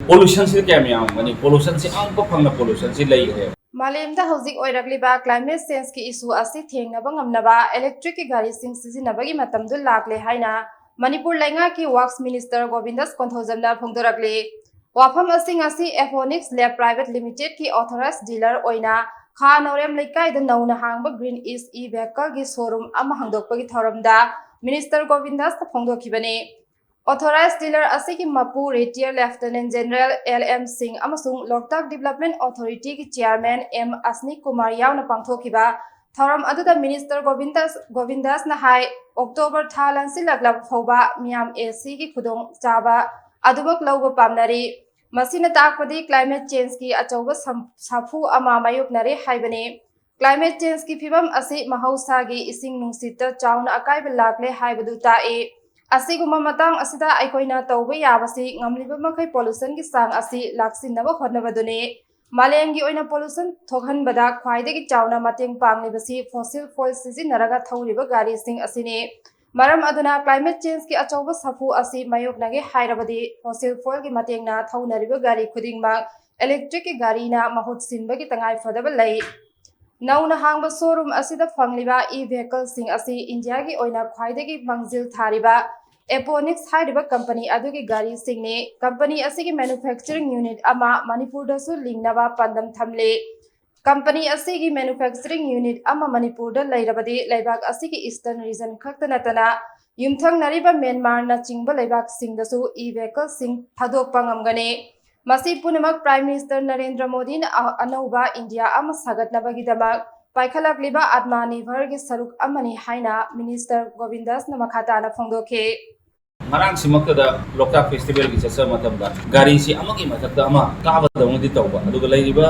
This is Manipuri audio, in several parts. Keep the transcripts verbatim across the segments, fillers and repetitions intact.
ꯄꯣꯂꯨꯁꯟꯁꯤ ꯀꯌꯥꯝ ꯌꯥꯝꯒꯅꯤ? ꯄꯣꯂꯨꯁꯟꯁꯤ ꯑꯃꯨꯛꯀ ꯐꯪꯅ ꯄꯣꯂꯨꯁꯟꯁꯤ ꯂꯩꯈ꯭ꯔꯦ꯫ ꯃꯥꯂꯦꯝꯗ ꯍꯧꯖꯤꯛ ꯑꯣꯏꯔꯛꯂꯤꯕ climate changeꯀꯤ issue ꯑꯁꯤ ꯊꯦꯡꯅꯕ ꯉꯝꯅꯕ electricꯀꯤ ꯒꯥꯔꯤꯁꯤꯡ ꯁꯤꯖꯤꯟꯅꯕꯒꯤ ꯃꯇꯝꯗꯨ ꯂꯥꯛꯂꯦ ꯍꯥꯏꯅ ꯃꯅꯤꯄꯨꯔ ꯂꯩꯉꯥꯛꯀꯤ Works Minister ꯒꯣꯕꯤꯟꯗꯥꯁ ꯀꯣꯟꯊꯧꯖꯝꯅ ꯐꯣꯡꯗꯣꯔꯛꯂꯤ꯫ ꯋꯥꯐꯝ ꯑꯁꯤ ꯉꯁꯤ Aphonics Lab Private Limitedꯀꯤ authorized dealer ꯑꯣꯏꯅ ꯈꯥ ꯅꯧꯔꯦꯝ ꯂꯩꯀꯥꯏꯗ ꯅꯧꯅ ꯍꯥꯡꯕ Green East e-vehicleꯒꯤ showroom ꯑꯃ ꯍꯥꯡꯗꯣꯛꯄꯒꯤ ꯊꯧꯔꯝꯗ Minister ꯒꯣꯕꯤꯟꯗꯥꯁꯅ ꯐꯣꯡꯗꯣꯛꯈꯤꯕꯅꯤ꯫ Authorized dealer ꯑꯁꯤꯒꯤ ꯃꯄꯨ Retired Lieutenant General L M Singh ꯑꯃꯁꯨꯡ Loktak Development Authorityꯒꯤ Chairman M Ashwani Kumar ꯌꯥꯎꯅ ꯄꯥꯡꯊꯣꯛꯈꯤꯕ ꯊꯧꯔꯝ ꯑꯗꯨꯗ Minister ꯒꯣꯕꯤꯟꯗꯥꯁ ꯒꯣꯕꯤꯟꯗꯥꯁꯅ ꯍꯥꯏ, ꯑꯣꯛꯇꯣꯕꯔ ꯊꯥ ꯂꯥꯟꯁꯤꯜꯂꯛꯂꯕ ꯐꯥꯎꯕ ꯃꯤꯌꯥꯝ ACꯒꯤ ꯈꯨꯗꯣꯡꯆꯥꯕ ꯑꯗꯨꯃꯛ ꯂꯧꯕ ꯄꯥꯝꯅꯔꯤ꯫ ꯃꯁꯤꯅ ꯇꯥꯛꯄꯗꯤ climate changeꯀꯤ ꯑꯆꯧꯕ ꯁꯝ- ꯁꯥꯐꯨ ꯑꯃ ꯃꯥꯌꯣꯛꯅꯔꯦ ꯍꯥꯏꯕꯅꯤ꯫ Climate changeꯀꯤ ꯐꯤꯕꯝ ꯑꯁꯤ ꯃꯍꯧꯁꯥꯒꯤ ꯏꯁꯤꯡ ꯅꯨꯡꯁꯤꯠꯇ ꯆꯥꯎꯅ ꯑꯀꯥꯏꯕ ꯂꯥꯛꯂꯦ ꯍꯥꯏꯕꯗꯨ ꯇꯥꯛꯏ꯫ ꯑꯁꯤꯒꯨꯝꯕ ꯃꯇꯥꯡ ꯑꯁꯤꯗ ꯑꯩꯈꯣꯏꯅ ꯇꯧꯕ ꯌꯥꯕꯁꯤ ꯉꯝꯂꯤꯕ ꯃꯈꯩ pollutionꯒꯤ ꯆꯥꯡ ꯑꯁꯤ ꯂꯥꯛꯁꯤꯟꯅꯕ ꯍꯣꯠꯅꯕꯗꯨꯅꯤ꯫ ꯃꯥꯂꯦꯝꯒꯤ ꯑꯣꯏꯅ pollution ꯊꯣꯛꯍꯟꯕꯗ ꯈ꯭ꯋꯥꯏꯗꯒꯤ ꯆꯥꯎꯅ ꯃꯇꯦꯡ ꯄꯥꯡꯂꯤꯕꯁꯤ fossil fuel ꯁꯤꯖꯤꯟꯅꯔꯒ ꯊꯧꯔꯤꯕ ꯒꯥꯔꯤꯁꯤꯡ ꯑꯁꯤꯅꯤ꯫ ꯃꯔꯝ ꯑꯗꯨꯅ climate changeꯀꯤ ꯑꯆꯧꯕ ꯁꯥꯐꯨ ꯑꯁꯤ ꯃꯥꯌꯣꯛꯅꯒꯦ ꯍꯥꯏꯔꯕꯗꯤ fossil fuelꯒꯤ ꯃꯇꯦꯡꯅ ꯊꯧꯅꯔꯤꯕ ꯒꯥꯔꯤ ꯈꯨꯗꯤꯡꯃꯛ electricꯀꯤ ꯒꯥꯔꯤꯅ ꯃꯍꯨꯠ ꯁꯤꯟꯕꯒꯤ ꯇꯉꯥꯏ ꯐꯗꯕ ꯂꯩ꯫ ꯅꯧꯅ ꯍꯥꯡꯕ showroom ꯑꯁꯤꯗ ꯐꯪꯂꯤꯕ e-vehicleꯁꯤꯡ ꯑꯁꯤ ꯏꯟꯗꯤꯌꯥꯒꯤ ꯑꯣꯏꯅ ꯈ꯭ꯋꯥꯏꯗꯒꯤ ꯃꯥꯡꯖꯤꯜ ꯊꯥꯔꯤꯕ Aphonics ꯍꯥꯏꯔꯤꯕ company ꯑꯗꯨꯒꯤ ꯒꯥꯔꯤꯁꯤꯡꯅꯤ꯫ Company ꯑꯁꯤꯒꯤ manufacturing unit ꯑꯃ ꯃꯅꯤꯄꯨꯔꯗꯁꯨ ꯂꯤꯡꯅꯕ ꯄꯥꯟꯗꯝ ꯊꯝꯂꯤ꯫ Company ꯑꯁꯤꯒꯤ manufacturing unit ꯑꯃ ꯃꯅꯤꯄꯨꯔꯗ ꯂꯩꯔꯕꯗꯤ ꯂꯩꯕꯥꯛ ꯑꯁꯤꯒꯤ Eastern region ꯈꯛꯇ ꯅꯠꯇꯅ ꯌꯨꯝꯊꯪꯅꯔꯤꯕ ꯃ꯭ꯌꯥꯟꯃꯥꯔꯅꯆꯤꯡꯕ ꯂꯩꯕꯥꯛꯁꯤꯡꯗꯁꯨ e-vehicleꯁꯤꯡ ꯊꯥꯗꯣꯛꯄ ꯉꯝꯒꯅꯤ꯫ ꯃꯁꯤ ꯄꯨꯝꯅꯃꯛ Prime Minister ꯅꯔꯦꯟꯗ꯭ꯔ ꯃꯣꯗꯤꯅ ꯑ- ꯑꯅꯧꯕ ꯏꯟꯗꯤꯌꯥ ꯑꯃ ꯁꯥꯒꯠꯅꯕꯒꯤꯗꯃꯛ ꯄꯥꯏꯈꯠꯂꯛꯂꯤꯕ Atmanirbharꯒꯤ ꯁꯔꯨꯛ ꯑꯃꯅꯤ ꯍꯥꯏꯅ Minister ꯒꯣꯕꯤꯟꯗꯥꯁꯅ ꯃꯈꯥ ꯇꯥꯅ ꯐꯣꯡꯗꯣꯛꯈꯤ꯫ ꯉꯔꯥꯡꯁꯤꯃꯛꯇꯗ ꯂꯣꯛꯇꯥꯛ ꯐꯦꯁꯇꯤꯚꯦꯜꯒꯤ ꯆꯠꯆꯕ ꯃꯇꯝꯗ ꯒꯥꯔꯤꯁꯤ ꯑꯃꯒꯤ ꯃꯊꯛꯇ ꯑꯃ ꯀꯥꯕꯗꯧꯅꯗꯤ ꯇꯧꯕ, ꯑꯗꯨꯒ ꯂꯩꯔꯤꯕ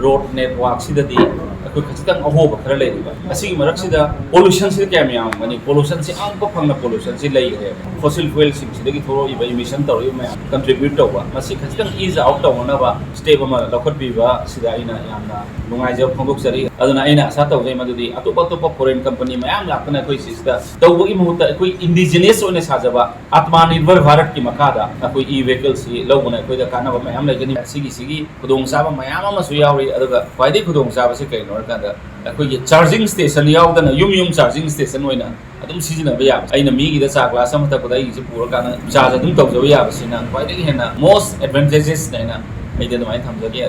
ꯔꯣꯗ ꯅꯦꯠꯋꯥꯛꯁꯤꯗꯗꯤ ꯑꯩꯈꯣꯏ ꯈꯖꯤꯛꯇꯪ ꯑꯍꯣꯕ ꯈꯔ ꯂꯩꯔꯤꯕ꯫ ꯑꯁꯤꯒꯤ ꯃꯔꯛꯁꯤꯗ pollution ꯁꯤ ꯀꯌꯥꯝ ꯌꯥꯝꯒꯅꯤ? Pollution ꯁꯤ ꯑꯉꯛꯄ ꯐꯪꯅ pollution ꯁꯤ ꯂꯩꯈ꯭ꯔꯦꯕ꯫ Fossil fuel ꯁꯤꯡꯁꯤꯗꯒꯤ ꯊꯣꯛꯂꯛꯏꯕ emission ꯇꯧꯔꯛꯏꯕ ꯃꯌꯥꯝ contribute ꯇꯧꯕ, ꯃꯁꯤ ꯈꯖꯤꯛꯇꯪ ease out ꯇꯧꯅꯅꯕ step ꯑꯃ ꯂꯧꯈꯠꯄꯤꯕ ꯁꯤꯗ ꯑꯩꯅ ꯌꯥꯝꯅ ꯅꯨꯡꯉꯥꯏꯖꯕ ꯐꯣꯡꯗꯣꯛꯆꯔꯤ꯫ ꯑꯗꯨꯅ ꯑꯩꯅ ꯑꯁꯥ ꯇꯧꯖꯩ ꯃꯗꯨꯗꯤ ꯑꯇꯣꯞ ꯑꯇꯣꯞꯄ foreign company ꯃꯌꯥꯝ ꯂꯥꯛꯇꯅ ꯑꯩꯈꯣꯏ ꯁꯤꯁꯤꯗ ꯇꯧꯕꯒꯤ ꯃꯍꯨꯠꯇ ꯑꯩꯈꯣꯏ indigenous ꯑꯣꯏꯅ ꯁꯥꯖꯕ Atmanirbhar Bharat ꯀꯤ ꯃꯈꯥꯗ ꯑꯩꯈꯣꯏ e vehicle ꯁꯤ ꯂꯧꯕꯅ ꯑꯩꯈꯣꯏꯗ ꯀꯥꯟꯅꯕ ꯃꯌꯥꯝ ꯂꯩꯒꯅꯤ꯫ ꯁꯤꯒꯤ, ꯁꯤꯒꯤ ꯈꯨꯗꯣꯡꯆꯥꯕ ꯃꯌꯥꯝ ꯑꯃꯁꯨ ꯌꯥꯎꯔꯤ꯫ ꯑꯗꯨꯒ ꯈ꯭ꯋꯥꯏꯗꯒꯤ ꯈꯨꯗꯣꯡꯆꯥꯕꯁꯤ ꯀꯩꯅꯣ ꯍꯥꯏꯔꯀꯥꯟꯗ, ꯑꯩꯈꯣꯏꯒꯤ charging station ꯌꯥꯎꯗꯅ ꯌꯨꯝ ꯌꯨꯝ charging station ꯑꯣꯏꯅ ꯑꯗꯨꯝ ꯁꯤꯖꯤꯟꯅꯕ ꯌꯥꯕ꯫ ꯑꯩꯅ ꯃꯤꯒꯤꯗ ꯆꯥ glass ꯑꯃ ꯊꯛꯄꯗ ꯑꯩꯒꯤꯁꯤ ꯄꯨꯔꯀꯥꯟꯗ charge ꯑꯗꯨꯝ ꯇꯧꯖꯕ ꯌꯥꯕꯁꯤꯅ ꯈ꯭ꯋꯥꯏꯗꯒꯤ ꯍꯦꯟꯅ most advantageous ꯅꯦꯅ ꯑꯩꯗꯤ ꯑꯗꯨꯃꯥꯏꯅ ꯊꯝꯖꯒꯦ꯫